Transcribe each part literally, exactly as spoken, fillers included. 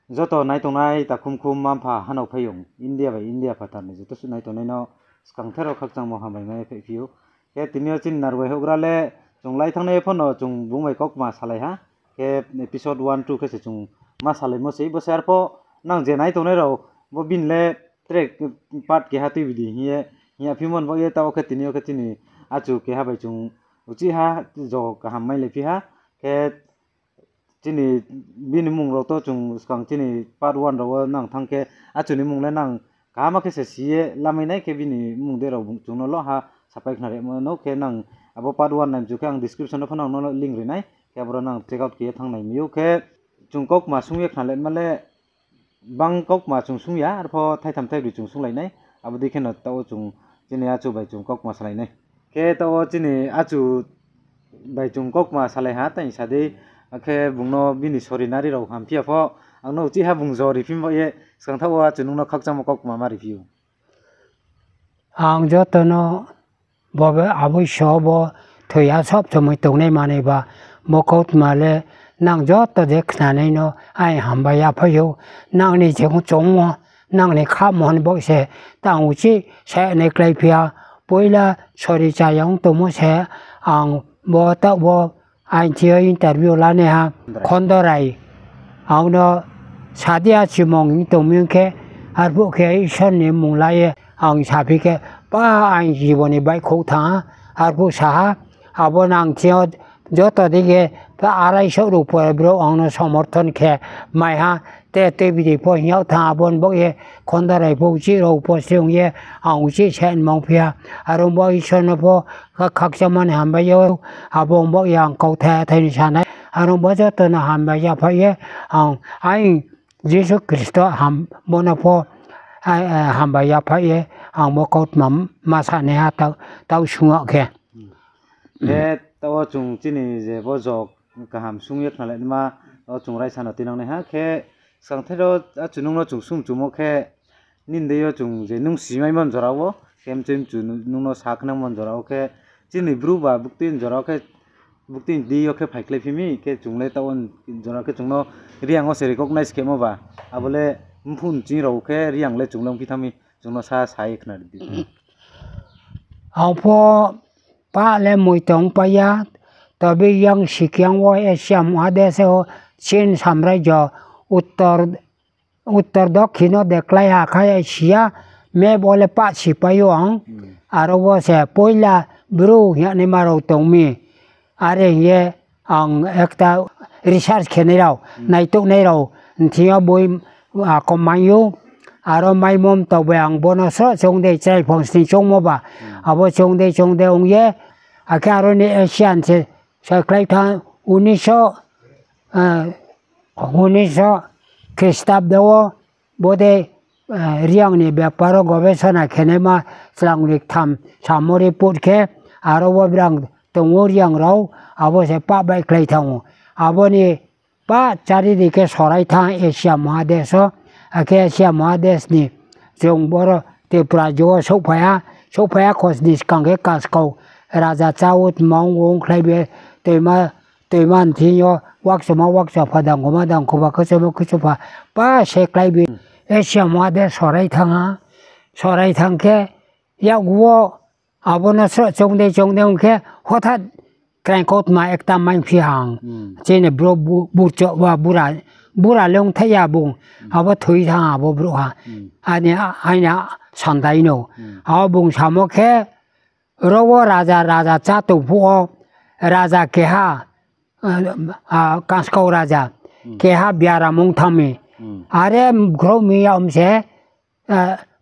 Joto nai tongnai takhum khum mma mpha hanao phaiyong India bai India phathar ni joto suh nai tongnai no skangther wo khakchangmo hambai mai phaiphi ou. Khe tini yo chini Narwai houhgra le chung lai thanng nai ye pho no chung bung bai kaukma salai ha. Khe episode one, two khe se chung ma salaimo sei. Bo se arpho nang je nai tongnai rao bo bini le tre part keha tuibi di hing ye, hing ya phimo ni baoh ye taoh wo khe tini yo khe chini achu keha bai chung uchih ha, jo kaham mailaiphi ha. Khe chini bini mmung rao to chung skang chini part one rao wo nang thanng khe achu ni mmung le nang kaham khe se si ye lamai nai khe bini mmung dei rao chung no lo ha sapai khnarimo no khe nang abo part one nai mchu khe ang description no pho nang no link ri nai khe aboro nang check out khe ye thanng nai mi ou khe chung kaukma sung ye khnalaima le bang kaukma chung sung ya, arpho thaitham thaibroi chung sunglai nai. Abo dei khe no taoh wo chung chini achu bai chung kaukma salai nai. Khe taoh wo chini achu bai chung kaukma salai ha, tang sa dei, akhe bung no bini sori nari rao hamphi ya pho, ang no uchih ha bung jo riphi baoh ye, skangthaoh wo achu nung no khakchangmo kaukma ma riphi ou. Ang joto no bo abo iso bo thoi ya sob somoi tongnai manoi ba, bo kautma le nang joto je khnanai no aini hambai yaphai ou, nang ni je choungmo, nang ni khamo ni baoh se tang uchih sa nai kláiphi ha, poila sori chaya ong tongmo se ang bo taoh bo aini thing yo interview lanaiha Khondorai. Ang no sadi achimung hing tong mi khe, arphuh khe Isor ni mmung la ye ang saphi khe, pa aini jibon ni baihkhouh thanng ha, arphuh sa ha, abo nang thing yo joto dei khe, ta arai souh rao pore brouh ang no somorthon khe mai ha, te tuibi di pho hing yag thanng abo ni baoh ye Khondorai pho uchih rao pho sri ong ye, ang uchih sa nmang phi ha, aro bo Isor no pho khakchangmo ni hambai yo, abo ni baoh ye ang kauthai athai ni sa nai, aro bo joto no hambai yaphai ye, ang aini Jisu Khristo bo no pho hambai yaphai ye, ang bo kautma ma sa nai ha, taoh sung yag khe. Khe taoh wo chung chini je bo jo kaham sung ye khnalaima, taoh chung raisa no tinang nai ha khe, skangther wo achu nung no chung sung chumo khe, nini dei yo chung je nung simaimo ni jora wo, khe mchoi mchu nung no sa khnangmo ni jora wo khe, chini Bru ba buktui ni jora wo khe, buktui ni dei yo khe phaikhlai phi mi, khe chung le taoh wo jora khe chung no Reang wo se recognize khemo ba, abo le mphuh nching rao khe Reang le chung le ongphi thanng mi, chung no sa sa ye khna ri di. Ang pho pa le moi tongpai ya, tobe yang Sikiang wo Asia Mahades wo Chin samraijo uttor, uttor dokhin no de klái ha kha ya si ya, map wo le pah sipai ou ang. Aro wo se poila Bru hing yagnaima rao tong mi. Are hing ye ang ekta research khenai rao, naitouhnai rao, thing yo boi, a, kom mai ou. Aro maimo mtao bai ang bo no sroh choung dei, chrai phang sning choungmo ba. Abo choung dei, choung dei ong ye, akhe aro ni Asian se, se klái thanng, uniso, uniso Khristabda wo, bo dei, Reang ni bepar wo gobesona khenaima chlang ni ktham samo report khe, aro wo brang tong ou Reang rao, abo se pah baihkhlai thanng ou. Abo ni pah chari di khe sorai thanng Asia Mahades wo, akhe Asia Mahades ni chung boro Tripura jo wo souhphai ha, souhphai ha khosni skang khe Kaskau raja chá wo tma ong ongkhlai be, toima, toima nthing yo waksoma waksopha, dangkhoma dangkhopha, khusomo khusompha, pa se klái bi. Asia Mahades sorai thanng ha, sorai thanng khe yakgu wo abo no sroh choung dei choung dei ong khe, hothat kraing kautma ekta maiphi ha ang. Chini bro bu-, burcho ba bura, bura le ongthai ya bung, abo thoi thanng abo brouhha. Aini, aini sandai no. Abo bung samo khe, ro wo raja, raja chá tong phuh wo, raja keha, Kaskau raja, keha biaram ong thanng mi. Are bkhrouh mi yag mi se,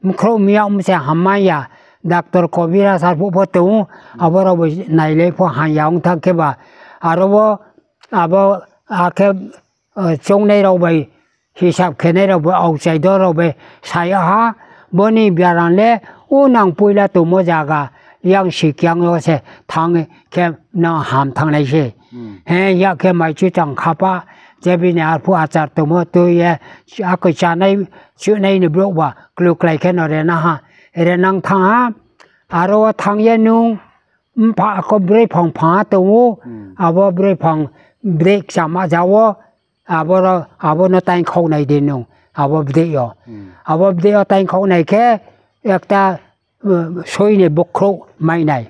bkhrouh mi yag mi se hammai ya, doctor kobiraj arphuh pho tong ou, abo rao bai nailai pho hamya ong thanng khe ba, aro wo, abo, akhe, choungnai rao bai hisab khenai rao bai, aokchai dol rao bai sa yag ha, bo ni biaram le, o nang poila tongmo zaga, yang Sikiang yo se thanng khe no ham thanngnai se. He, yak khe mai chu chang khapha, je bini arphuh achar tongmo tui ye, akoi chánai, chuhnai ni brouh ba, kluklai khe no rena ha, renang thanng ha, aro wo thanng ye nung, mpha akho broi phang phang ha tong ou, abo broi phang broi kchama ja wo, abo no taingkhouh nai di nung, abo bdeih yo. Abo bdeih yo taingkhouh nai khe, ekta, soi ni bokhrouh mai nai.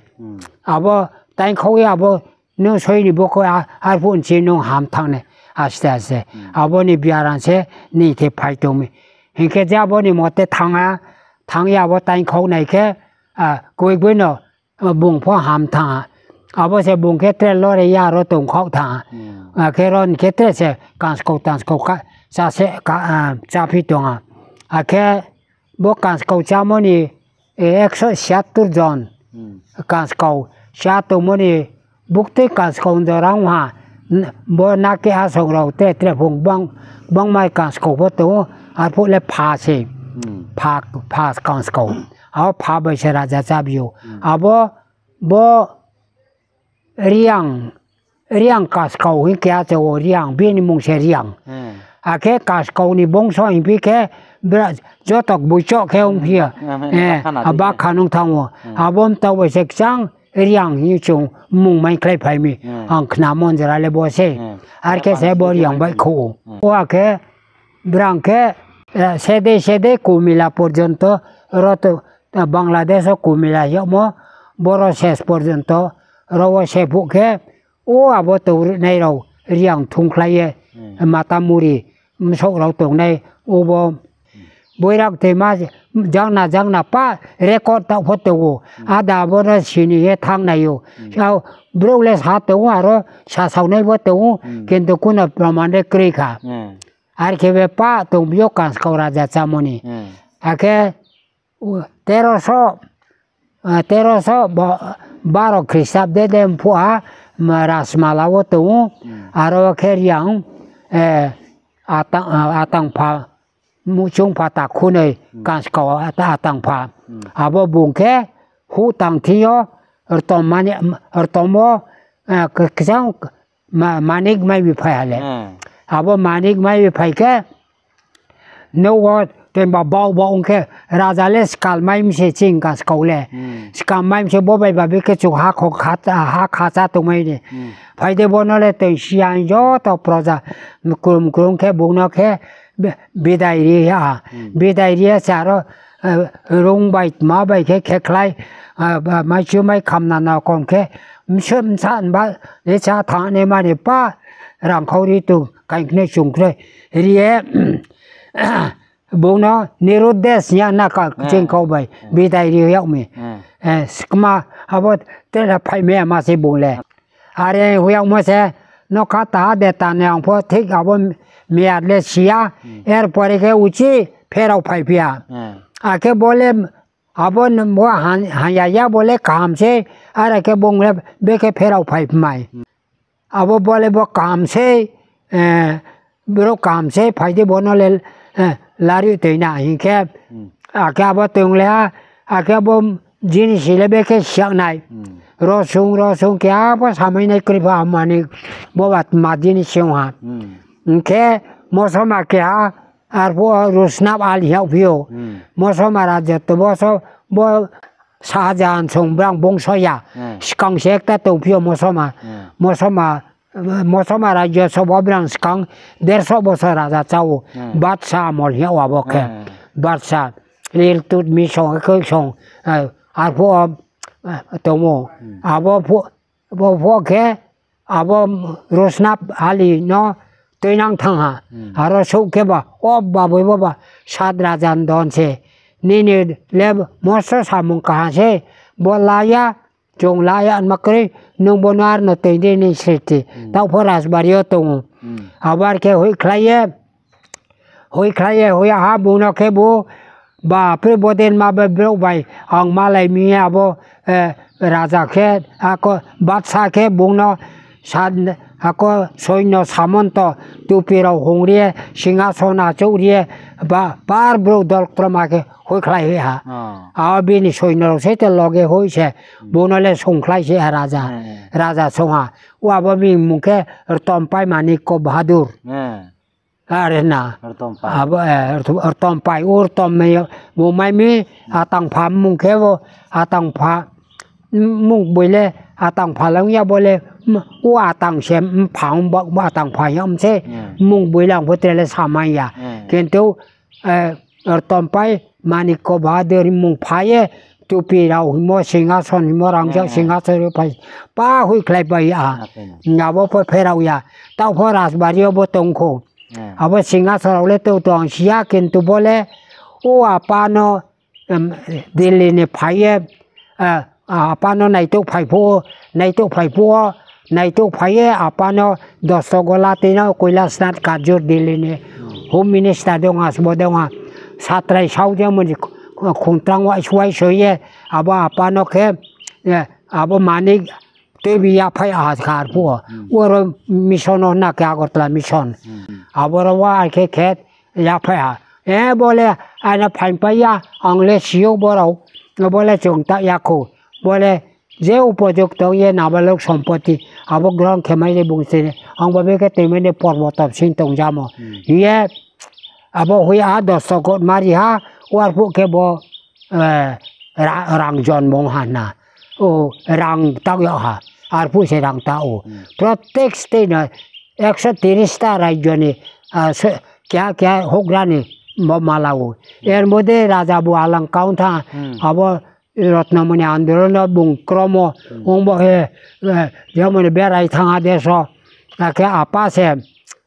Abo taingkhouh ye abo nung soi ni bokhrouh a-, arphuh nchi nung ham thanng nai, aste aste. Abo ni biaram se nini thing phai tong mi. Hing khe je abo ni mote thanng ha, thanng ye abo taingkhouh nai khe, koi boi no, bung pho ham thanng ha. Abo se bung khe tre lore ya ro tongkhaoh thanng ha. Akhe ro ni khe tre se kanskau tanskau ka, chá se ka, cháphi tong ha. Akhe bo kanskau chámo ni, একশো ছিয়াত্তর জন kanskau chá tongmo ni buktui kanskau jora ong ha. Bo na keha song rao tre tre phung gbang, gbangma kanskau pho tong ou, arphuh le pha se, pha, pha kanskau. Abo pha bai se raja chábi ou. Abo, bo Reang, Reang kaskau hing keha chá ou, Reang, bini mmung se Reang. Akhe kaskau ni bongso hingphi khe, joto gboichoh khe ongphi ya. Bakha nung thanng ou. Abo mtao bai se kchang Reang hing chung mmung maikhlai phai mi. Ang khnamo jora le bo se. Arkhe se bo Reang baihkhouh ou. O akhe brang khe, sedei sedei Kumila porjonto, ro to, Bangladesh wo Kumila yagmo, boro ses porjonto, ro wo se phuh khe, o abo tongruhnai rao Reang thungkhlai ye, Matamuri, bsaoh rao tongnai, obo boirak toima, jangna jangna pa record taoh pho tong ou, ada abo no sini ye thanng nai ou. Brouh le sa tong ou, aro sasaonai bo tong ou, kintu kuno proman le kroi kha. Arkhe be pa tongbi ou kanskau raja chámo ni. Akhe teroso, teroso baro khristabde de mphuh ha, Rajmala wo tong ou, aro khe Reang, atang, atangpha, muchungpha takhunoi kanskau atangpha. Abo bung khe huh tang thing yo rtom mani, rtom wo, kchang manik mai bi phai ha le. Abo manik mai bi phai khe, nouh wo tenba bau bau ong khe, raja le skal mai mi se ching kanskau le. Skal mai mi se bo bai ba bi khe chung ha khacha tongmai ni. Phai de bo no le toing si ya hing joto proja, krum krum khe bung no khe bidai ri ha. Bidai ri ya se aro, rung bai tma bai khe khekhlai, maichu mai khamna na kom khe, bsa bsa ba, le chá thanng nai mani pa, rangkhau ri tong, kaing khnai chung khnai ri ye, bung no Niruddesh ya na ka ching kau bai, bidai ri yag mi. Skma, abo tre phai mai ya ma se bung le. Are hoih yagmo se, nokha taha de tani ang pho thik abo miyat le si ya, er pore khe uchih pherao phaiphi ya. Akhe bo le, abo bo hanya ya bo le kaham sei, are khe bung le bekhe pherao phaiphi mai. Abo bo le bo kaham sei, brouh kaham sei, phai di bo no le, lari toi na hing khe, akhe abo tong le ha, akhe abo jinis le bekhe siyak nai. Rosung, rosung khe abo samai nai kroi pha mani, bo ba tma jinis se ong ha. Hing khe mosoma keha, arphuh wo Rusnab Ali yagphi ou. Mosoma raja to bo so, bo Shahjahan song brang bongso ya. Skang se ekta tongphi ou mosoma. Mosoma, mosoma rajyo sobo brang skang derso bosor raja chá ou. Badsa amol hing yag ou abo khe. Badsa, Iltutmish song, khe song, arphuh wo tong ou. Abo phuh khe, abo Rusnab Ali no tuinang thanng ha. Aro souh khe ba, o ba boi bo ba, sat raja ni don se. Nini le moso samung kaha se, bo la ya, chung la ya ma kroi, nung bo no ar no tui di ni sriti. Taoh pho rajbari yo tong ou. Abo ar khe hoihkhlai ye, hoihkhlai ye, hoih ya ha bung no khe bo, bapre bo din ma bai brouh bai, ang malai mi ye abo, raja khe, ako badsa khe bung no, ako soino samonto, tupi rao hung ri ye, singhason achouh ri ye, ba, par brouh dol ktroma khe hoihkhlai hoih ha. Abo bini soino rao se te loge hoih se, bung no le songkhlai se ha raja, raja song ha. O abo bini mmung khe Rtompai Manikko Bahadur. Are na. Abo, Rtompai, o Rtom mai, bo mai mi, Atangpha mmung khe bo, Atangpha mmung boi le, Atang phalang ya bo le, m-, o atang se mpha, ong ba, atang pha ya ong se, hmm, mung boilang pho tre le samai ya. Hmm. Kintu, eh, Rtompai, Manikya Bahadur mung pha ye, tupi rao himo, singhason himo, rangjak, hmm, singhason ri phai, pa hoihkhlai pai ya. Akhena. Abo pho pherao ya. Taoh pho Rajbari yo bo tong kho. Hmm. Abo singhason rao le tong tong si ya, kintu bo le, o apa no, em, Delhi ni phai ye, eh, apa no naitouh phai phuh, naitouh phai phuh, naitouh phai ye apa no Dosto Gola tei no Kailash Nath Kajur Delhi ni Home Minister dong ha, sbo dong ha, satrai sao je moni khongtrang wai suai soi ye, abo apa no khe, eh, abo Manik tuibi yaphai ha kha arphuh wo. Hmm. Oro mission no na khe Agartala mission. Hmm. Aboro wa khe khe yaphai ha. E bo le aina phaingpai ya, ang le si ou borao, bo le chung ta ya kho. Bo le je upojukto ye nabalok sompoti, abo grohon khe mai le bung se, ang bo be khe toimai ni porboto bsing tongjamo. Hmm. Hing ye abo hoih ha Dosto Gola mari ha, arphuh khe bo, eh, ra-, rang jonmo ha na. O, rang tang yag ha. Arphuh se rang tang ou. Hmm. Protek state no ekso tiris ta rajyo ni, ah, se-, keha keha houhgra ni bo mala ou. Hmm. Er modhe raja bu alang kau tha, hmm, abo Rotnomoni andolon no bung kromo, hmm, ong bo he, eh, jemon berai thang ha deso. Akhe apa se,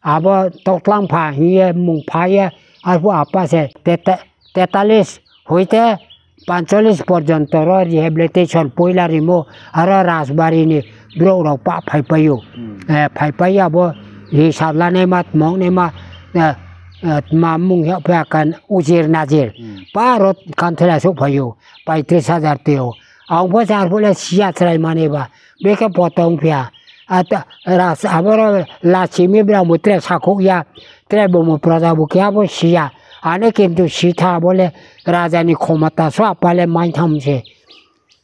abo toktlang pha hing ye mung pha ye, arphuh apa se teta-, tetalis hoite pancholis porjonto ro rehabilitation poila rimo, aro Rajbari ni brouh rao pa phaipai ou. Hmm. Eh, phaipai ye abo hisab lanaima, tmongnaima, eh, eh, tma mung yag phi akan ujir najir. Hmm. Pa ro kanthela souhphai ou, paitris hajar tui ou. Ang pho se arphuh le si ya chrai mani ba, bekhe poto ong phi ha. Ata, ras-, aboro lachimi brao bu tre sakhouh ya, tre bumu proja bu keha bo si ya. Ane kintu si tha bo le raja ni khomota so apa le mai tham se.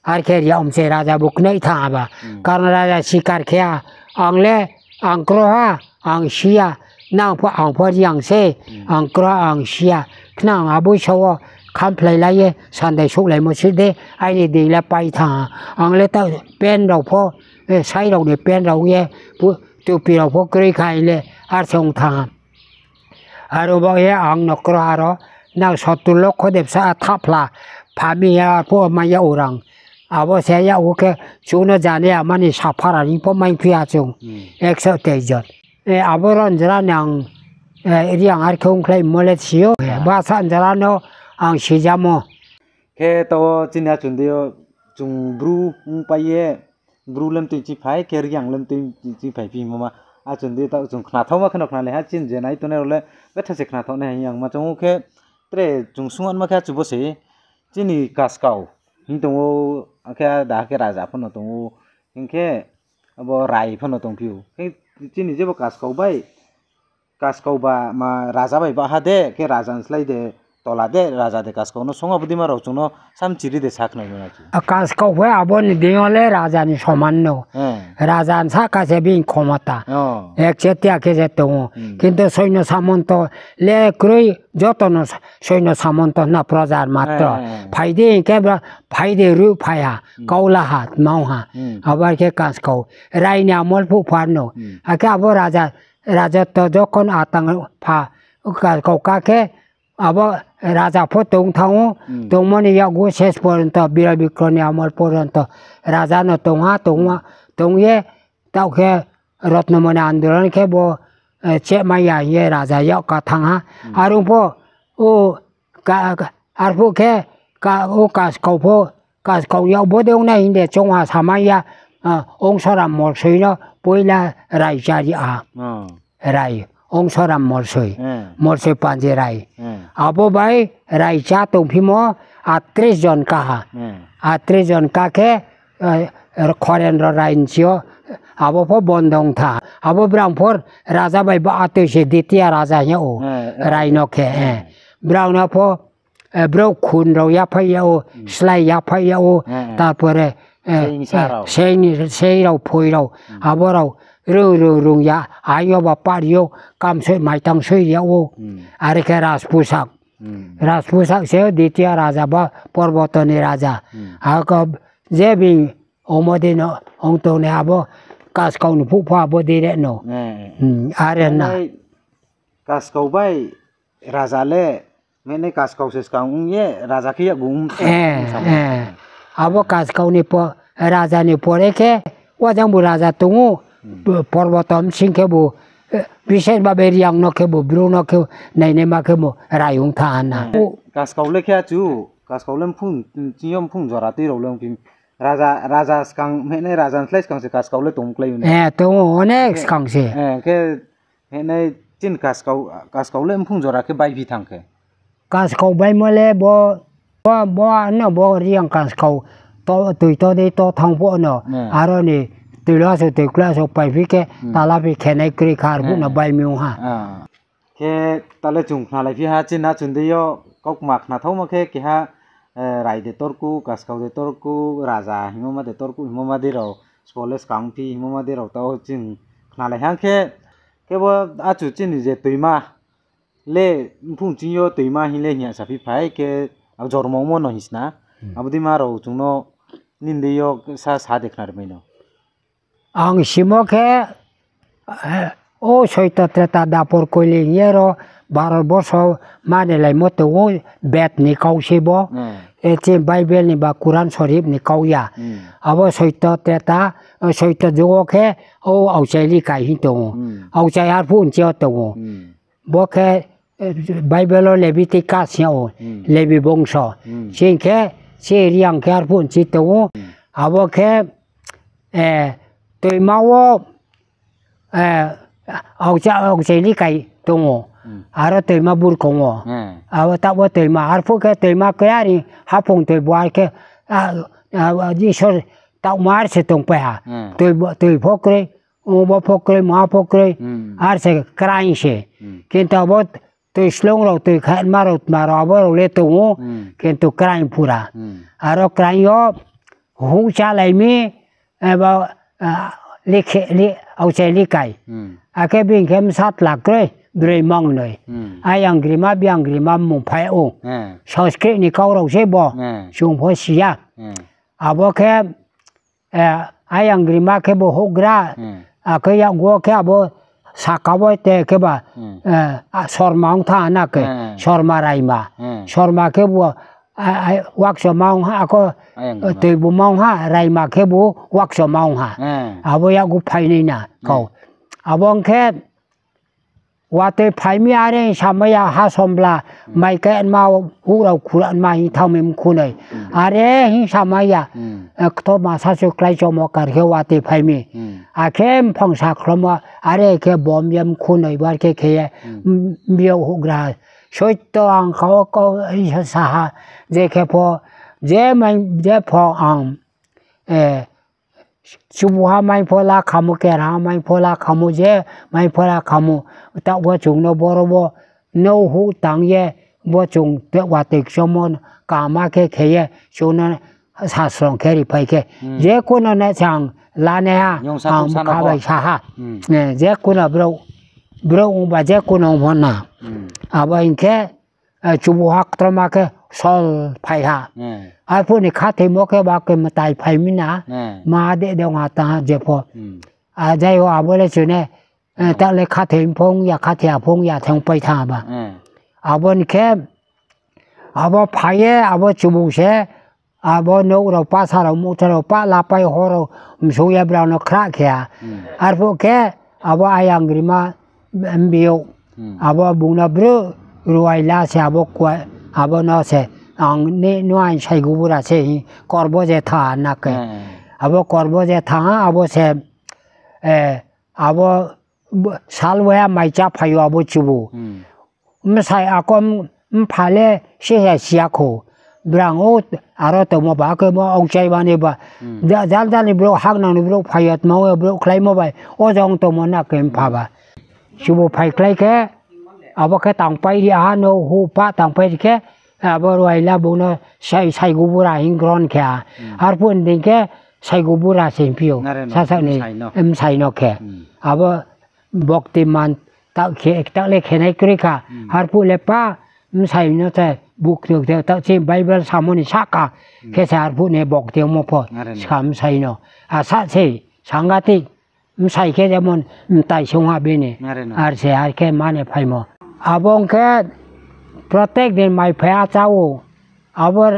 Ar khe ri ya om se raja bu knoi tha ba. Hmm. Karon raja sikar khe ya, ang le, ang kroha, ang si ya, nang pho, ang pho ri ang se, hmm, ang kroha, ang si ya. Khnang abo so wo khamphlai lai ye, sandai souhlaimo si de, aini dei le pai tha. Ang le ta pen rao pho, eh, sai rao ni pen rao ye, pu-, tupi rao pho kroi khai le, ar se ong tha. Aro bo ye ang no kroha ro, nang sotur lokho de bsa thaphla, phami ya pho mai ya orang. Abo se ya o khe, chung no jani ya mani saphara ni pho mai phi ya chung. Hmm. Ekso teis jon. Eh, abo ron jora ni ang, eh, ri ang ar khe ongkhlaimo le si ou. Ah. Basa jora no ang sijamo. Khe to chini achondei yo chung Bru ongpai ye, Bru lemtui chiphai, khe Reang lemtui chiphai phi hingmo ma. Achondei ta chung khnathaoma kheno khnalai ha, chini je nai tongnai rao le betha se khnathaonai hing yang ma chung ou khe tre chung sungma khe achu bo se chini kaskau hing tong ou, akhe da khe raja pho no tong ou, hing khe abo rai pho no tongphi ou. Khe chini je bo kaskau bai, kaskau ba ma raja bai baha de, khe raja ni slái de tola de, raja de kaskau no song abo dei ma rao chung no samchiri de sakhnari na chu. A kaskau pho abo ni deing yo le raja ni soman no. Hmm. Raja ni sahka se bini khomota. Oh. Ekchetia khe se tong ou. Hmm. Kintu soino samonto le kroi joto no sa-, soino samonto hna projar matro. Hmm, hmm, hmm. Phai di hing khe bra, phai di ru phai ha, hmm, kaula ha, tmao ha. Hmm. Abo khe kaskau. Rai ni amol phuh phar no. Hmm. Akhe abo raja, raja to jokhon atang pha, kaskau ka khe, abo raja pho tong thanng ou, hmm, tongmo ni yakgu ses porjonto, Bira Bikrom ni amol porjonto raja no tong ha, tong ha, tong ye, taoh khe Rotnomoni andolon khe bo, eh, chehmai ya hing ye raja yak ka thanng ha. Hmm. Arung pho, o, ka, ka, arphuh khe, ka, o kaskau pho, kaskau yak bo de ong nai hing de choung ha samai ya, ah, Ongsoram Molsoi no poila rai chari ha. Oh. Rai, Ongsoram Molsoi. Hmm. Molsoi Panji Rai. Hmm. Abo bai rai chá tongphimo atris jon kaha. Hmm. Atris jon ka khe, eh, Khorendro Rai ni sio, abo pho bondong tha. Abo brang pho raja bai ba atoi se Ditiya raja hing ou. Hmm. Rai no khe, eh. Hmm. Brang no pho, eh, brao khun rao yaphai yag ou, hmm, slái yaphai yag ou, hmm, hmm, tarpore, eh, seing sa eh, rao. Seing ni, seing rao, phoi rao, hmm, abo rao, rung, rung, rung ya, aing yo ba pari ou, kamsoi maitang soi yag ou, hmm, are khe Rajpusak. Hmm. Rajpusak se Ditiya raja ba, Porboto ni raja. Hmm. Ako je bini Omo dei no ong tongnai abo kaskau ni phuh pho abo dei re no. Eh. Hmm, are na. Nai kaskau bai raja le, mene kaskau se skang ong ye, raja khe yakgu ong sa-, eh, ong samo. Eh. Abo kaskau ni po-, raja ni pore khe, wajang bu raja tong ou, hmm, porboto bsing khe bu, eh, bisek ba be Reang no khe bu, Bru no khe, nainaima khe bu, rai ong tha na. Eh, kaskau le khe achu, kaskau le mphung, ching yo mphung jora tui rao le ong phi, raja, raja skang, mene raja ni slái skang se kaskau le tong klái ou na. Eh, tong ou, onek skang se. Eh, khe, Hing nai chini kaskau, kaskau le mphung jora khe bai phi thanng khe. Kaskau baimo le bo, bo, bo ano bo Reang kaskau to, tui to dei to thanng pho no. Hmm. Aro ni tui lo so tui kla so pai phi khe, hmm, tala phi khenai kroi kha, arphuh no, hmm, bai mi ong ha. Ah. Khe tale chung khnalai phi ha, chini achun dei yo kaukma khnathaomo khe keha, eh, rai de torku, kaskau de torku, raja hingmo ma de torku hingmo ma dei rao, sbo le skang phi hingmo ma dei rao tao chini khnalai ha khe, Khe bo achu chini je toima le, mphung ching yo toima hing le hing ya sa phi phai khe, abo jormo ongmo no hing sna. Hmm. Abo dei ma rao chung no nini dei yo sa, sa de khna ri mai no. Ang simo khe, eh, o Soito Treta Dapor Koili hing ye ro Bharat borso mani laimo tong ou, Ved ni kau se bo. Hmm. E chini Bible ni ba Quran Sharif ni kau ya. Hmm. Abo Soito Treta, o Soito jugo khe, o Aokchai Likai hing tong ou. Hmm. Aokchai arphuh nchi yo tong ou. Hmm. Bo khe, eh, Bible wo Leviticus hing ou, hmm, Lebi bongso. Hmm. Chini khe, chini Reang khe arphuh nchi tong ou. Hmm. Abo khe, eh, toima wo, eh, Aokcha-, Aokchai Likai tong ou. Hmm. Aro toima burkong wo. Hmm. Abo taoh wo toima, arphuh khe toima khe ari haphung toi bo ar khe, a, a, a, Isor taohma ar se tongpai ha. Hmm. Toi bo, toi pho kroi, o bo pho kroi, ma pho kroi, hmm, ar se kraing se. Hmm. Kintu abo toi slung rao, toi khaima rao, tma rao, abo rao le tong ou, hmm, kintu kraing pura. Hmm. Aro kraing yo houh chálai mi, ebo, ah, Likhe-, Li-, Aokchai Likai. Hmm. Akhe bini khe bsa tla kroi, broi mang noi. Hmm. Ayang grima, biyang grima mung phai ou. Hmm. Sanskrit ni kau rao se bo, hmm, chung pho si ya. Hmm. Abo khe, eh, ayang grima khe bo houhgra, hmm, akhe yakgu wo khe abo saka wo te khe ba, hmm, eh, a, Sorma ong tha na khe, hmm, Sorma Raima. Hmm. Sorma khe bo, a, a, Waksoma ong ha, ako, ayang grima, Toibuma ong ha, Raima khe bo Waksoma ong ha. Hmm. Abo yakgu phainai na, hmm, kau. Abo ong khe, Watoi phai mi are hing samai ya ha sombla, hmm, mai khe ma houh rao khura ma hing thanng mi mkhunoi. Hmm. Are hing samai ya, hmm, eh, kto ma sa se klái chomo kar khe watoi phai mi. Hmm. Akhe mphang sa khlomo are khe bom ye mkhunoi bar khe khe ye, hmm, m-, biyag houhgra. Soito ang kau kau isa sa ha, je khe pho, je mai, je pho ang, eh, Chubuha mai pho la khamo, keraha mai pho la khamo, je mai pho la khamo, taoh wo chung no boro wo, no houh tang ye, bo chung te watoi kchomo, kama khe khe ye, chung no sasrong khe ri phai khe. Hmm. Je kuno ne chang la nai ha, ang bkha bai sa ha. Hmm. Eh, je kuno brouh, brouh ong ba je kuno ong pho na. Hmm. Abo hing khe, eh, chubuha ktroma khe sol phai ha. Hmm. Arphuh ni khathoimo khe ba khe mtai phai mi na, hmm, ma de de ong ha ta ha je pho. Hmm. A jai ho abo le chune, eh, hmm, ta le khathoi phung ya, khathoi phung ya thang pai tha ba. Hmm. Abo ni khe, abo phai ye, abo chubu se, abo nouh rao, pasa rao, mukta rao, pa lapai ho rao, msung ye brao no khrah khe ha. Hmm. Arphuh khe, abo ayang rima, mbiyouh. Hmm. Abo bung no bru ruai la se abo kua, abo no se, ang ni, no ang sai gubura se hi, korbo je tha na khe. Hmm. Abo korbo je tha ha, abo se, eh, abo b-, sal waya mai cha phai yo abo chubu. Hmm. Msai ako m-, mpha le se he siya kho. Brang o aro tongmo ba khe mo ongchai bani ba. Hmm. Ja-, jal jal ni brouh, haknang ni brouh, phai ya tma o brouh khlaimo bai. O jong tongmo na khe mpha ba. Chubu phai khlai khe, abo khe tangpai ri ha no hu pa tangpai ri khe, abo ruai la bung no sai, sai gubura hing gron khe ha. Hmm. Arphuh ni dei khe sai gubura se hing phi ou. Nare no, sasak ni msai no. Msai no khe. Hmm. Abo bokti man tak khe, tak le khenai kroi kha. Hmm. Arphuh le pa, bsai no se, Bukti taoh chini Bible samo ni sahka khe se arphuh ni bokti ongmo pho, are no, skam bsai no. Asa se, sangati, bsai khe jemon mtai sung ha bini. Are no. Ar se ar khe mane phaimo. Abo ong khe protek din mai phai ya chá ou. Abo,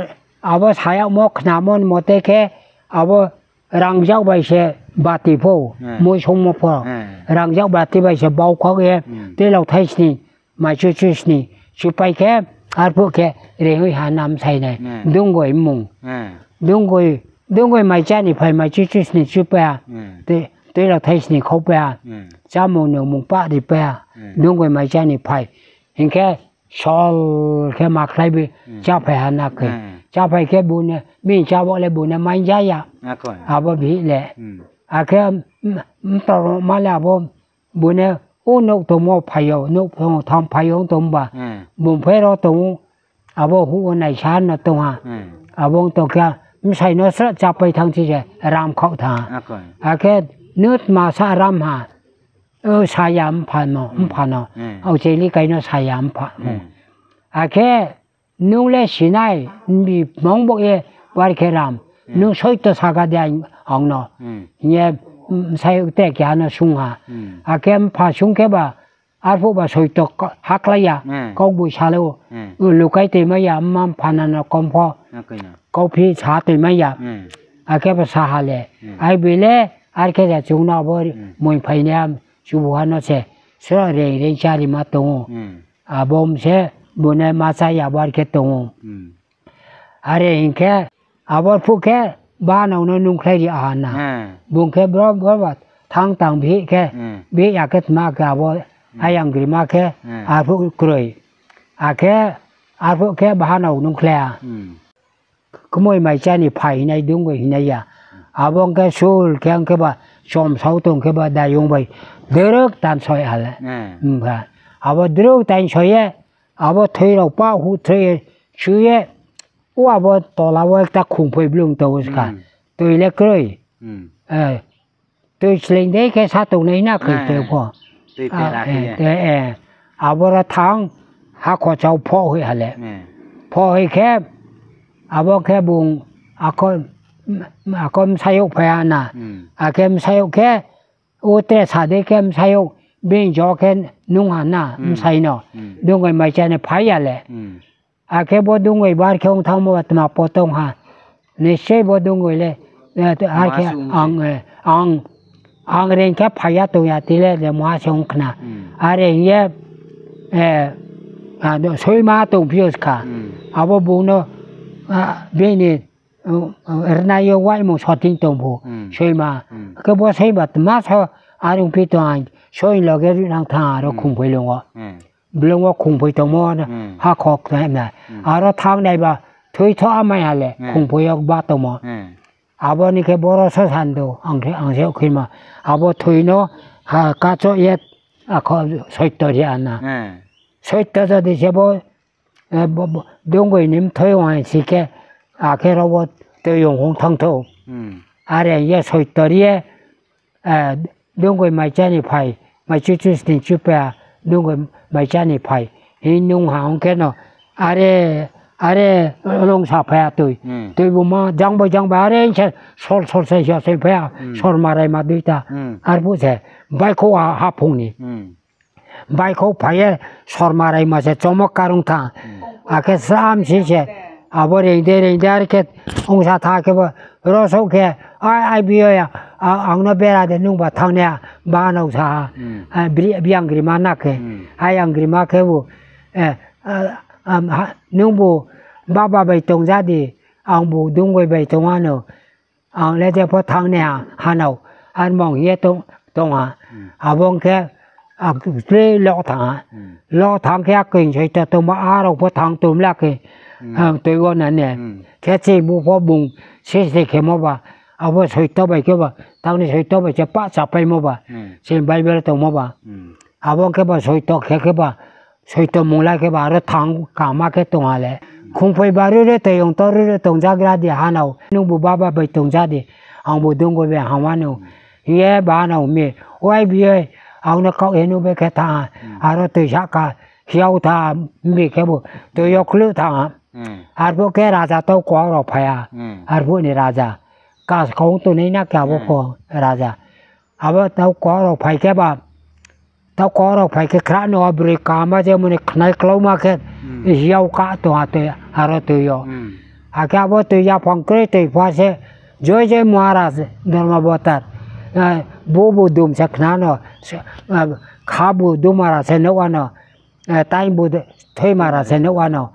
abo sayagmo khnamo ni mote khe abo rangjak bai se bati pho, mui songmo pho. Rangjak bati bai se bau khaoh ye, tuilao thai sni, mai chu chu sni, chupai khe, arphuh khe, reing ha na bsai nai. Dungoi mmung. Dungoi, dungoi mai chá ni phai mai chu chu sni chupai ha. Tuilao thai sni khaupai ha. Chámung nungmung pah ripai ha. Dungoi mai chá ni phai. Hing khe sol khe ma khlai bi cháphai ha na khe. Cháphai khe bung no, bini chá bo le bung no mai ja ya. Abo bihih le. Akhe, mtor ma le abo bung no, o nouh tongmo phai yo, nouh tong tham phai yo tong ba. Bung phe ro tong ou, abo huh wo naisa no tong ha. Abo ong tong khe, bsai no sroh chápai thanng si se ram khaoh thanng ha. Akhe nutma sa ram ha. O saya mpha no, mpha no. Aucheli kai no saya mpha. Akhe nung le sinai, nbi mong bo ye, bar khe ram. Nung soito saga de ang no. Hing ye, bsayouh tre keha no sung ha. Akhe mpha sung khe ba, arphuh ba soito haklai ya, kaugboisa le o. Lukai toi mai ya, mma mpha no no kom pho. Kauphi sa toi mai ya. Akhe ba sa ha le. Ai boi le, ar khe ja chung no abo moi phai nai, chubuha no se, sroh reing reing chári ma tong ou. Abo se, bung no ma chá ya bar khe tong ou. Are hing khe, abo phuh khe, bahanao no nungkhlai ri ha na. Bung khe bro, bro ba, thanng tang bihih khe, bihih ya khe tma khe abo, ayang grima khe, arphuh kroi. Akhe, arphuh khe bahanao nungkhlai ha. Kmoi mai chá ni phai hinai, dungoi hinai ya. Abo ong khe sul khe ong khe ba, chomsao tong khe ba, dayong bai drwk tan soi ha le. Abo drwk tan soi ye, abo thoi rao pah huh throi ye, chu ye, o abo tola wo ekta khungphoi blung tong ou ska. Toi le kroi. Toi sleing dei khe sa tongnai na khe toi pho. Aboro thanng, hakho chao phoh hoih ha le. Phoh hoih khe, abo khe bung, akho bsayouh phai ha na. Akhe bsayouh khe, o tre sa dei khe bsayouh, bini jo khe nung ha na, bsai no. Dungoi mai chá ni phai ya le. Akhe bo dungoi bar khe ong thanngmo ba tma pho tong ha. Nischoi bo dungoi le, ar khe ang, ang reing khe phai ya tong ya ti le, le mungha se ong khna. Are hing ye, soima tongphi yo ska. Abo bung no, bini, rnai yo waimung sothing tong pho, soima. Khe bo soima tma so, are ongphi tong ang, soi loge rinang thanng aro khungphoi lung wo. Blung wo khungphoi tongmo, hakho khnai na. Aro thanng nai ba, thoi tho amai ha le, khungphoi yo ba tongmo. Abo ni khe boro sosando, ang se, ang se khima. Abo thoi no, ha, kachoh ye, akho soito ri ha na. Soito jodi se bo, dungoi ni mthoi ong si khe, akhe ro wo toiyong hong thanng thou. Are ye soito ri ye, dungoi mai chá ni phai, mai chu chu sni chupai ha, dungoi mai chá ni phai. Hing nung ha ong khe no, are, are, longsa phai ha toi. Toi buma jang bai jang bai are se sor sor se hia se phai ha, sorma raima duita. Arphuh se, baihkhouh ha, haphung ni. Baihkhouh phai ye sorma raima se chomo karung thanng. Akhe sram si se, abo reing de reing de are khe ongsa thanng khe bo rosouh khe, ai, ai bi yo ya, ang no bera de nungba thanng nai, bahanao sa ha, biyang grima na khe, ayang grima khe bo, nungbu baba bai tong ja di, angbu dungoi bai tong ano, ang le je pho thanng nai ha, hanao, ar mong ye tong, tong ha. Abo ong khe, a, tle lo thanng ha. Lo thanng khe a koing soito tongmo, a rao pho thanng tom la khe, ang toi wo na ne. Khe chini bu pho bung sisri khemo ba, abo soito bai khe ba, tang ni soito bai se pah chapaimo ba, chini Bible tongmo ba. Abo ong khe ba soito khe khe ba, soito mung la khe ba aro thanng kama khe tong ha le. Khungphoi ba rure toiyong to rure tong jagra di hanao. Nungbu baba bai tong ja di. Angbu dungoi bai hama no. Hing ye bahanao mi. Oi bi ye, ang no kaoh ye nung be khe thanng ha. Aro toi sahka. hiao tha, mbi khebu, toi yo kluh tha. Arphuh khe raja tau kuaha rao phai ha. Arphuh ni raja. Kaskong tongnai na khe abo pho raja. Abo tau kuaha rao phai khe ba, tau kuaha rao phai khe khrah no broi kaham ma je mani khnai klauma khe, hiao kah tong ha toi, aro toi yo. Akhe abo toi yaphang kroi toi pha se, Joy Joy Maharaj Dharma Avatar. Bo bo dum se khna no, kha bo dumara se nuh wa no, taing bo thoimara se nuh wa no.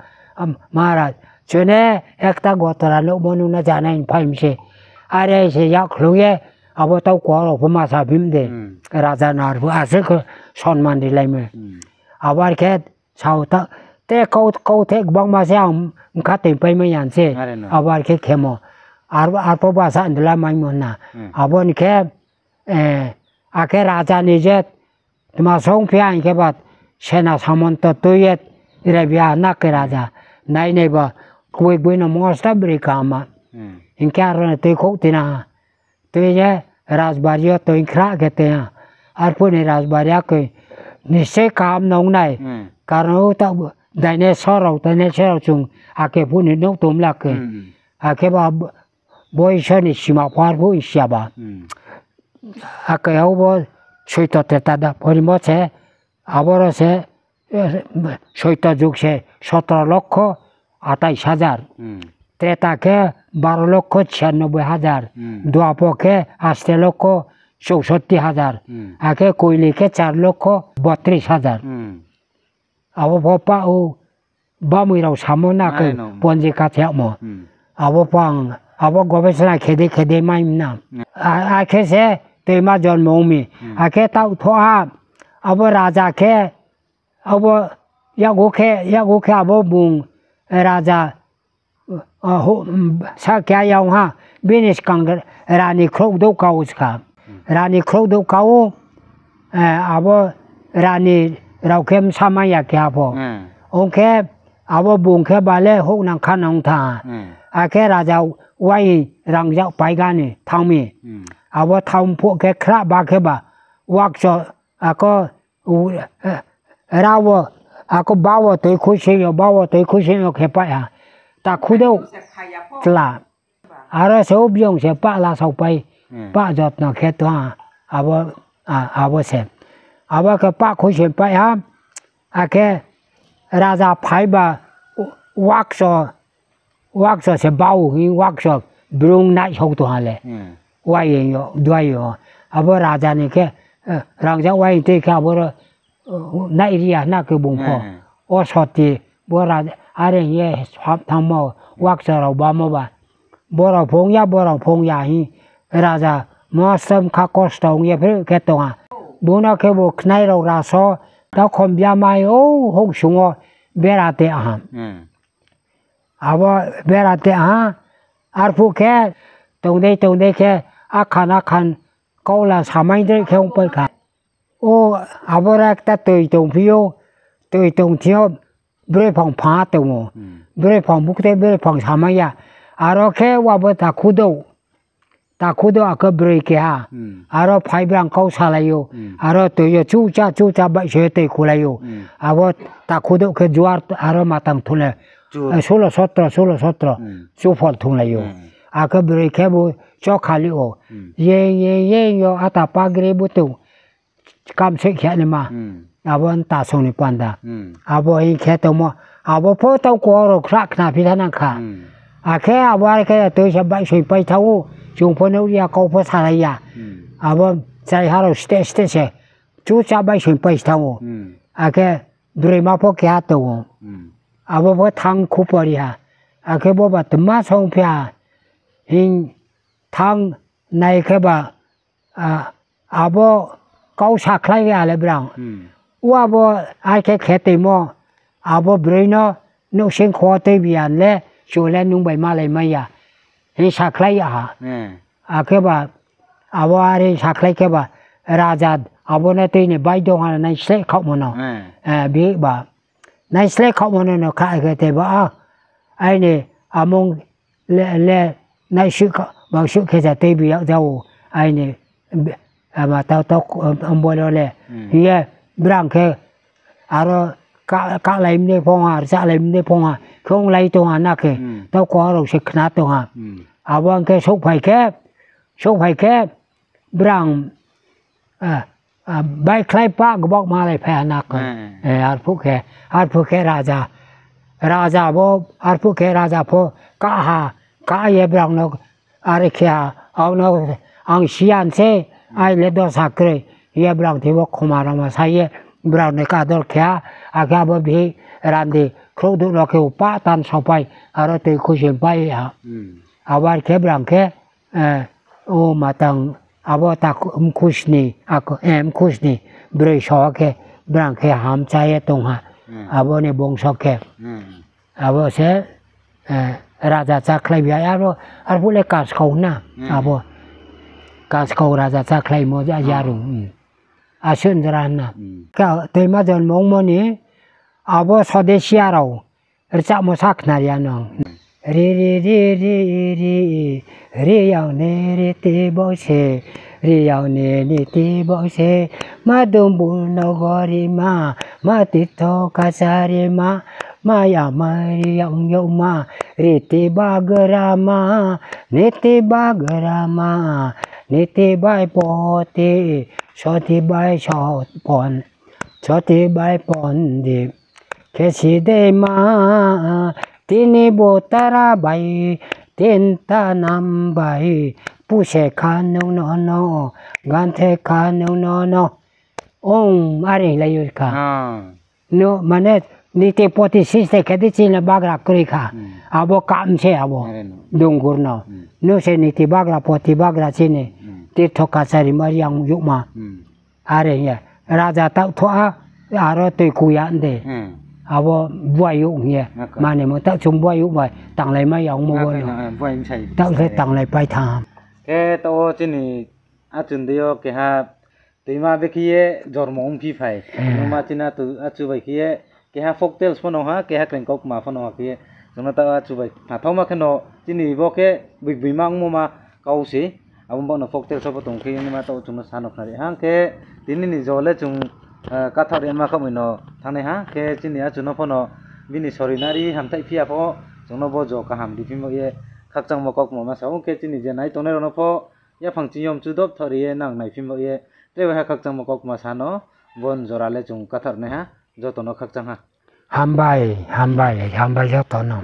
Maharaj, chung ne ekta gotora nuhmo nung no janai phai mi se. Are se yak khlung ye, abo tau kuaha rao pho ma sa phim de. Raja no arphuh asuh khe sonman rilai mi. Abo are khe sao ta, te kau, kautheh gbangma se ang mkha toingpai mai ya se. Abo are khe khemo. Arphuh ba sa ndula maimo na. Abo ni khe, akhe raja ni je tma songphi ha hing khe ba, sena samonto tui ye rebi ha na khe raja. Nai nai ba, kboi kboi no mosta broi kaham ma. Hing khe aro no tuikhouh tina ha. Tui ye rajbari yo toi khrah khe toi ha. Arphuh ni rajbari akhe, nisoi kaham no ong nai. Karon o ta dinosaur rao, dinosaur rao chung, akhe phuh ni nouh tongmla khe. Akhe ba, bo Isor ni sima pho arphuh si ya ba. Akhe abo Soito Treta Dwapar ni mo se, aboro se, Soito jug se sotro lokho atais hajar. Treta khe baro lokho chiyanobboi hajar. Dwapar khe aste lokho chousotti hajar. Akhe Koili khe char lokho botris hajar. Abo pho pah ou, bamoi rao samo na khe ponjika themo. Abo pho ang, abo gobesona khe dei khe dei mai na. Akhe se toima jonmo ong mi. Akhe taoh thoh ha, abo raja khe, abo yago khe, yago khe abo bung raja, sakya ya ong ha, bini skang rani khrouh douh ka ou ska. Rani khrouh douh ka ou, abo rani rao khe bsa mai ya keha pho. Ong khe abo bung khe ba le houhnang khanang tha. Akhe raja wai rangzag paiga ni thanng mi. Abo thanng phuh khe khrah ba khe ba wakcho ako ra wo, ako ba wo toi khuising yo, ba wo toi khuising yo khe paih ha. Takhu douh tla. Aro se ubiong se pah lasao pai, pah jotno khe tong ha, abo se. Abo khe pah khuising paih ha, akhe raja phai ba wakcho, wakcho se bau hing wakcho brung naihsao tong ha le. Wai yo, duai yo. Abo raja ni khe, rangzag wai tui khe aboro, naih ri ya na khe bung pho. O soti, bo raja, are hing ye sap thanngmo, wakcho rao bamo ba. Bo rao phung ya, bo rao phung ya hing, raja, mostom kha kosto ong ye phre khe tong ha. Bo no khe bo khnai rao raso, takhom bia mai, o houhsung wo bera te ha. Abo bera te ha, arphuh khe tongdei tongdei khe akhan akhan kaula samai dei khe ongpai kha. O, abo ra ekta toi tongphi ou, toi tong thing yo broi phang pha tong ou. Broi phang bukte broi phang samai ya. Aro khe wabo takhu douh, takhu douh akhe broi keha. Aro phai brang kau salai ou. Aro toi yo chucha chucha baihsoi toi khulai ou. Abo takhu douh khe juar aro matang thunglai. Sulo sotro, sulo sotro. Chuphol thunglai ou. Akhe broi khe bo chokhali ou. Yeng yeng yeng yo ata pagre butong. Kamsoih khe naima. Abo nta song ni panda. Abo hing khe tongmo. Abo pho tau kuaha rao khrah khna phi thanang kha. Akhe abo are khe toi se baihsoi pai thanng ou. Chung pho nuh ri ya, kau pho salai ya. Abo chrai ha rao steh steh se chucha baihsoi pai thanng ou. Akhe broima pho keha tong ou. Abo pho thanng khupori ha. Akhe bo ba tma songphi ha hing thanng nai khe ba, abo kau sakhlai ya le brang. O abo are khe khe toimo, abo broi no nouhsing kho tei bi ya le, chu le nung bai malai mai ya hing sakhlai ya ha. Akhe ba, abo are sakhlai khe ba, raja abo no tei ni bai dong ha naisleh khaohmo no. Bi ba, naisleh khaohmo no no kha khe tei ba, aini amung le, le, naisuh kha, bausuh khe ja tei bi yag ja ou, aini, ama tau tau, ambolo le. Hing ye, brang khe, aro ka-, kahlai mnai phong ha, rchalai mnai phong ha, khe onglai tong ha na khe, taoh kau rao se khna tong ha. Abo ang khe souhphai khe, souhphai khe, brang, baihkhlai pah gbaoh malai phai ha na khe. Arphuh khe, arphuh khe raja, raja bo, arphuh khe raja pho kah ha, kah ye brang no are khe ha, ang no ang si ya se, ai le dosa kroi, ye brang thing bo khoma rama sa ye, brang ni kador khe ha, akhe abo bihih randi khrouhduh no khe upah tan sopai, aro tui khuisoing pai ha. Abo are khe brang khe, o matang abo ta mkhusni, mkhusni broi so khe brang khe ham chá ye tong ha. Abo ni bongso khe. Abo se raja chákhlai bi, aro, arphuh le kaskau na, abo kaskau raja chákhlaimo yarung, asuh jora na. Khe toima jonmo ongmo ni, abo Swadeshi rao rchamo sa khna ri ya no. Ri ri ri ri ri, Reang ni riti bo se, Reang ni niti bo se, ma Dumbur nogorima, ma Tirtho Kacharima, ma yama Reang youhma, riti bagrama, niti bagrama, niti bai poti, soti bai sopon, soti bai pondit. Khe si dei ma, tini bo tara bai, tinta nam bai, puse kha nung no no, ganthe kha nung no no. Ong, are hinglai kha. No, mane, niti poti system khe di chini bagra kroi kha. Abo kam se abo. Dungur no. No se niti bagra, poti bagra chini. Tirtho Kacharima Reang youhma. Are hing ye, raja taoh thoh ha, aro tui kuya de. Abo buai youh hing ye, manimo taoh chung buai youh bai, tanglaimai ya ongmo bo no. Taoh se tanglaipai thanng ha. Khe taoh wo chini achun dei yo keha toima bekhe ye jormo ongphi phai. Nungma chini achu bai khe ye, keha folktales pho no ha, keha kreng kaukma pho no ha khe ye. Chung no taoh achu bai phathauma khe no chini bo khe boi boima ongmo ma kau se. Abo bo no folktales wo pho tong khe ye nima taoh chung no sa no khnari ha khe tini ni jo le chung, kathaoh ri ma khaoh mai no thanngnai ha khe chini achu no pho no bini sori nari hamthaih phi ya pho chung no bo jo kaham ri phi bo ye khakchangmo kaukma ma sa ong khe chini je nai tongnai rao no pho yaphang ching yo mchu dop thaoh ri ye nang nai phi bo ye tre bai ha khakchangmo kaukma sa no bo ni jora le chung kathaoh ri nai ha joto no khakchang ha. Hambai, hambai, hambai joto no.